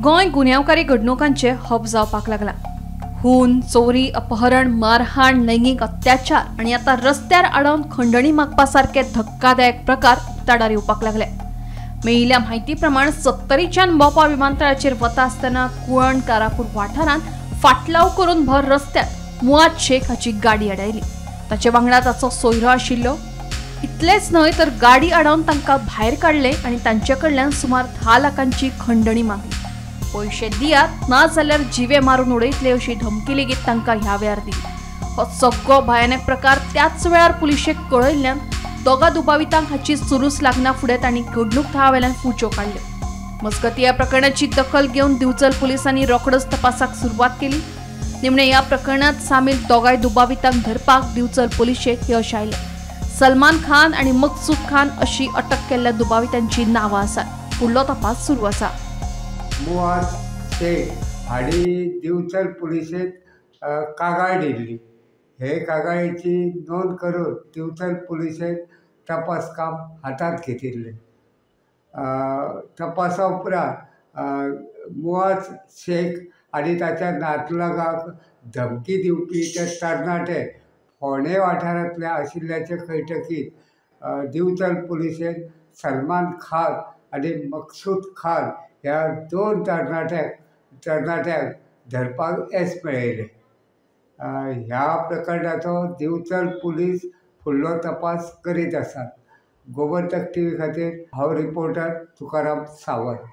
गोंय गुन्यांवकारी घडणुकांचे हब जावपाक लागला. खून, चोरी, अपहरण, मारहाण, लैंगीक अत्याचार आनी आतां रस्त्यार आडावन खंडणी मागपा सारके धक्कादायक प्रकार उक्ताडार येवपाक लागले. मेळिल्ल्या म्हायती प्रमाण सत्तरीच्यान मोपा विमानतळाचेर वता आसतना कुळण कारापूर वाठारांत फाटलाव करून भर रस्त्यार मुआद शेख हाची गाडी आडायली. ताचे वांगडा ताचो सोयरो आशिल्लो. इतलेंच न्हय तर गाडी आडावन तांकां भायर काडले आनी तांचे कडल्यान सुमार 10 लाखांची खंडणी मागली. पयशे दियात ना जाल्यार जिवे मारून उडयतले अशी धमकी लेगीत तांकां ह्या वेळार दिली. हो सगळो भयानक प्रकार त्याच वेळार पुलिशेक कळयल्ल्यान दोगा दुबावितांक हाची सुरूस लागना फुडें तांणी घडणूक थळावेल्यान फुच्यो काडल्यो. मजगतीं ह्या प्रकरणाची दखल घेवन दिवचल पुलिसांनी रोखडोच तपासाक सुरवात केली. निमणे ह्या प्रकरणात सामील दोगाय दुबावितांक धरपाक दिवचल पुलिशेक यश आयलें. सलमान खान आनी मकसूद खान अशी अटक केल्ल्या दुबावितांची नांवां आसात. फुडलो तपास सुरू आसा. मुआद शेख हांणी दिवचल पुलिशेंत कागाळ दिल्ली. हे कागाळीची नोंद करून दिवचल पुलिशेन तपास काम हातांत घेतिल्लें. तपासा उपरांत मुआद शेख आनी ताच्या नातलगाक धमकी दिवपी ते तरणाटे फोंडे वाठारांतले आशिल्ल्याचे कळटकीच दिवचल पुलिशेन सलमान खान आनी मकसूद खान ह्या 2 तरणाट्यांक धरपाक येस मेळयलें. ह्या प्रकरणाचो दिवचल पुलीस फुडलो तपास करीत आसात. गोमंतक टीव्ही खातीर हांव रिपोर्टर तुकाराम सावंत.